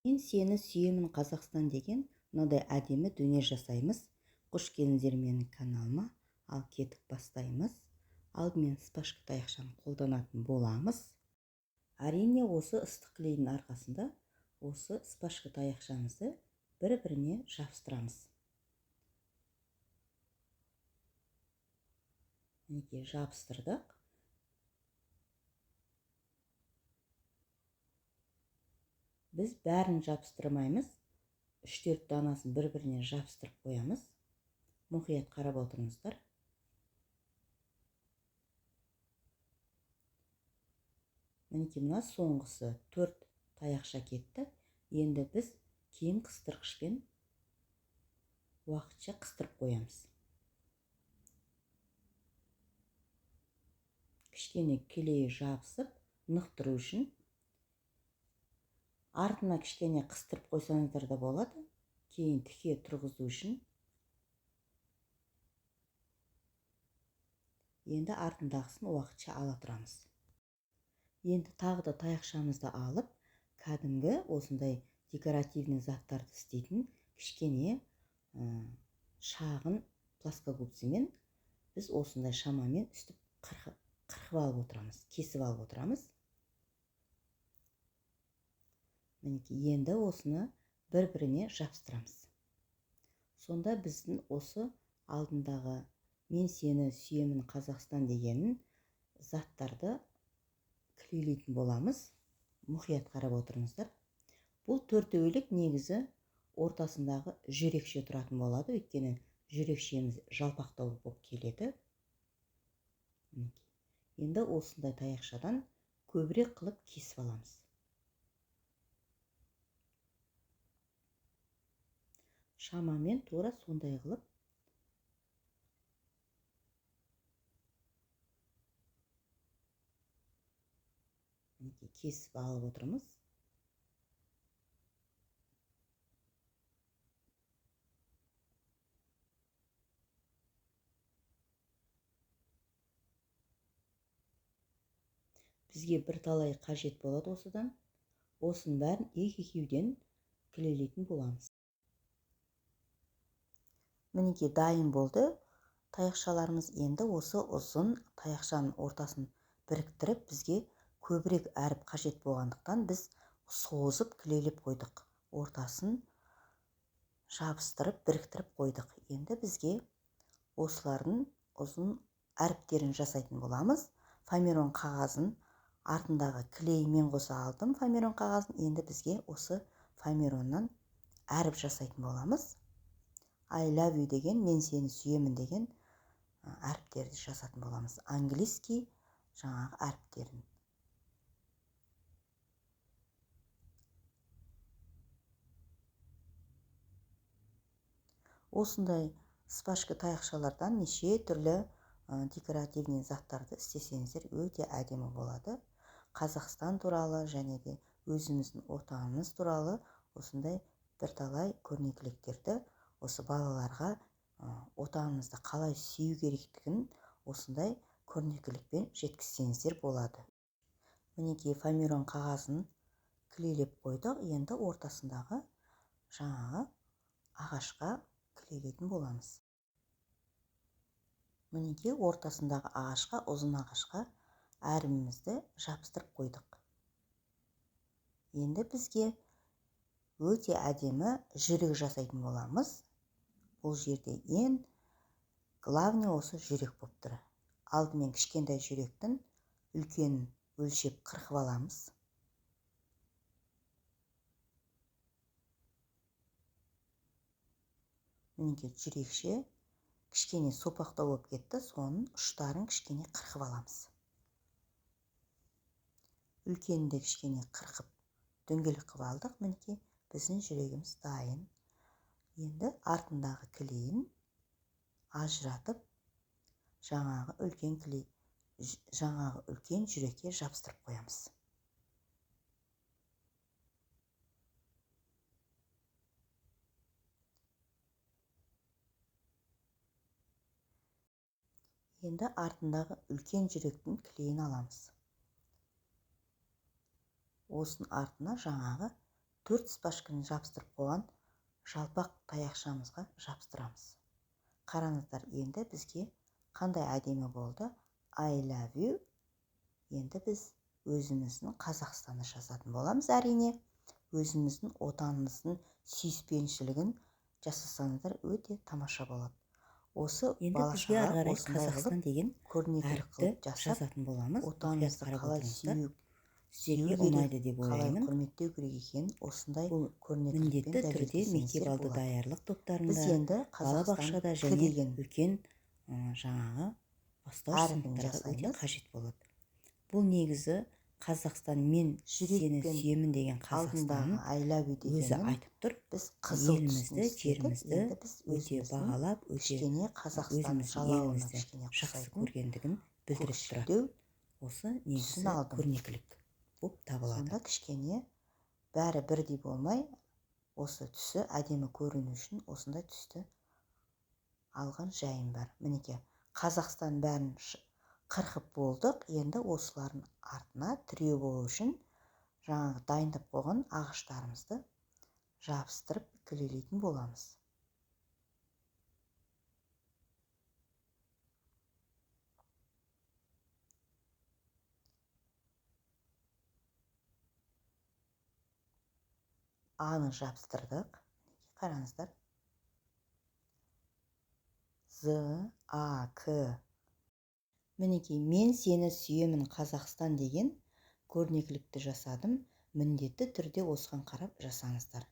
Мен сені сүйемін Қазақстан деген мынадай әдемі дүние жасаймыз. Қош келдіңіздер менің каналыма. Ал кеттік, бастаймыз. Алдымен спашка таяқшаны қолданатын боламыз. Әрине, осы ыстық клейдің арқасында осы спашка таяқшамызды бір-біріне жабыстырамыз. Мінекей, жабыстырдық. Біз бәрін жабыстырмаймыз. 3-4 данасын бір-біріне жабыстырып қоямыз. Мұқият қарап отырыңыздар. Мінекей, мына соңғысы 4 таяқша кетті. Енді біз киім қыстырғышпен уақытша қыстырып қоямыз. Кішкене клей жабысып, нықтыру үшін артына кішкене қыстырып қойсаңыздар да болады. Кейін тіке тұрғызу үшін. Енді артындағысын уақытша ала тұрамыз. Енді тағы да таяқшамызды алып, кәдімгі осындай декоративный заттарды істейтін кішкене шағын плоскогубцымен біз осындай шамамен үстіп қырқып алып отырамыз, кесіп алып отырамыз. Мінекей, енді осыны бір-біріне жабыстырамыз. Сонда біздің осы алдындағы мен сені сүйемін Қазақстан дегенін заттарды клейлейтін боламыз. Мұқият қарап отырыңыздар. Бұл төртеулік негізі ортасындағы жүрекше тұратын болады, өйткені жүрекшеміз жалпақтау болып келеді. Мінекей. Енді осындай таяқшадан көбірек қылып кесіп аламыз. Шамамен тура сондай қылып мінекей кесіп алып отырмыз. Бізге бірталай қажет болады осыдан. Осының бәрін екі-екеуден клейлейтін боламыз. Мінекей, дайын болды таяқшаларымыз. Енді осы ұзын таяқшаның ортасын біріктіріп, бізге көбірек әріп қажет болғандықтан біз созып клейлеп қойдық. Ортасын жабыстырып, біріктіріп қойдық. Енді бізге осылардың ұзын әріптерін жасайтын боламыз. Фомирон қағазын артындағы клеймен қоса алдым фомирон қағазын. Енді бізге осы фомироннан әріп жасайтын боламыз. I love you деген, мен сені сүйемін деген әріптерді жасатын боламыз. Английский жаңағы әріптерін. Осындай спашка таяқшалардан неше түрлі декоративный заттарды істесеңіздер өте әдемі болады. Қазақстан туралы және де өзіміздің отанымыз туралы осындай бірталай көрнекіліктерді осы балаларға отанымызды қалай сүю керектігін осындай көрнекілікпен жеткізсеңіздер болады. Мінекей, фомирон қағазын клейлеп қойдық. Енді ортасындағы жаңағы ағашқа клейлейтін боламыз. Мінекей, ортасындағы ағашқа, ұзын ағашқа әрімізді жабыстырып қойдық. Енді бізге өте әдемі жүрек жасайтын боламыз. Бұл жерде ең главный осы жүрек болып тұр. Алдымен кішкентай жүректің үлкенін өлшеп қырқып аламыз. Мінекей, жүрекше кішкене сопақтау болып кетті, соның ұштарын кішкене қырқып аламыз. Үлкенін де кішкене қырқып дөңгелек қылып алдық. Мінекей, біздің жүрегіміз дайын. Енді артындағы клейін ажыратып, жаңағы үлкен клей, жаңағы үлкен жүрекке жабыстырып қоямыз. Енді артындағы үлкен жүректің клейін аламыз. Осының артына жаңағы 4 спашканы жабыстырып қойған жалпақ таяқшамызға жабыстырамыз. Қараңыздар, енді бізге қандай әдемі болды. I love you. Енді біз өзіміздің Қазақстанды жазатын боламыз әрине. Өзіміздің отанымыздың сүйіспеншілігін жасасаңыздар өте тамаша болады. Осы енді бізге ары балашаға қарай осындай Қазақстан қылып деген көрнекілік әріпті қылып жасап, жазатын боламыз. Мұқият отанымызды қарап қалай отырыңыздар. сүю Сіздерге керек, ұнайды деп қалай ойлаймын. құрметтеу керек екенін осындай Бұл көрнекілікпен міндетті түрде мектеп дәлелдесеңіздер алды болады. даярлық Біз топтарында, енді Қазақстан балабақшада К және деген үлкен жаңағы бастауыш әріпін сыныптарға өте жасаймыз. қажет болады. Бұл негізі Қазақстан мен сені Жүрекпен сүйемін деген алдындағы Қазақстанның I love you өзі дегенін айтып тұр. біз қызыл түсін Елімізді, істедік. жерімізді Енді біз өте өзіміздің бағалап, өте кішкене Қазақстан өзіміздің жалауына елімізді кішкене жақсы ұқсайтын көргендігін білдіріп тұрады. көкшілдеу Осы түсін негізі алдым. көрнекілік болып табылады. Сонда кішкене бәрі бірдей болмай, осы түсі әдемі көріну үшін осындай түсті алған жайым бар. Мінекей, Қазақстан бәрін қырқып болдық. Енді осылардың артына тіреу болу үшін жаңағы дайындап қойған ағаштарымызды жабыстырып кілелейтін боламыз. А-ны жабыстырдық. Мінекей, қараңыздар. З, А, К. Мінекей, мен сені сүйемін Қазақстан деген көрнекілікті жасадым. Міндетті түрде осыған қарап жасаңыздар.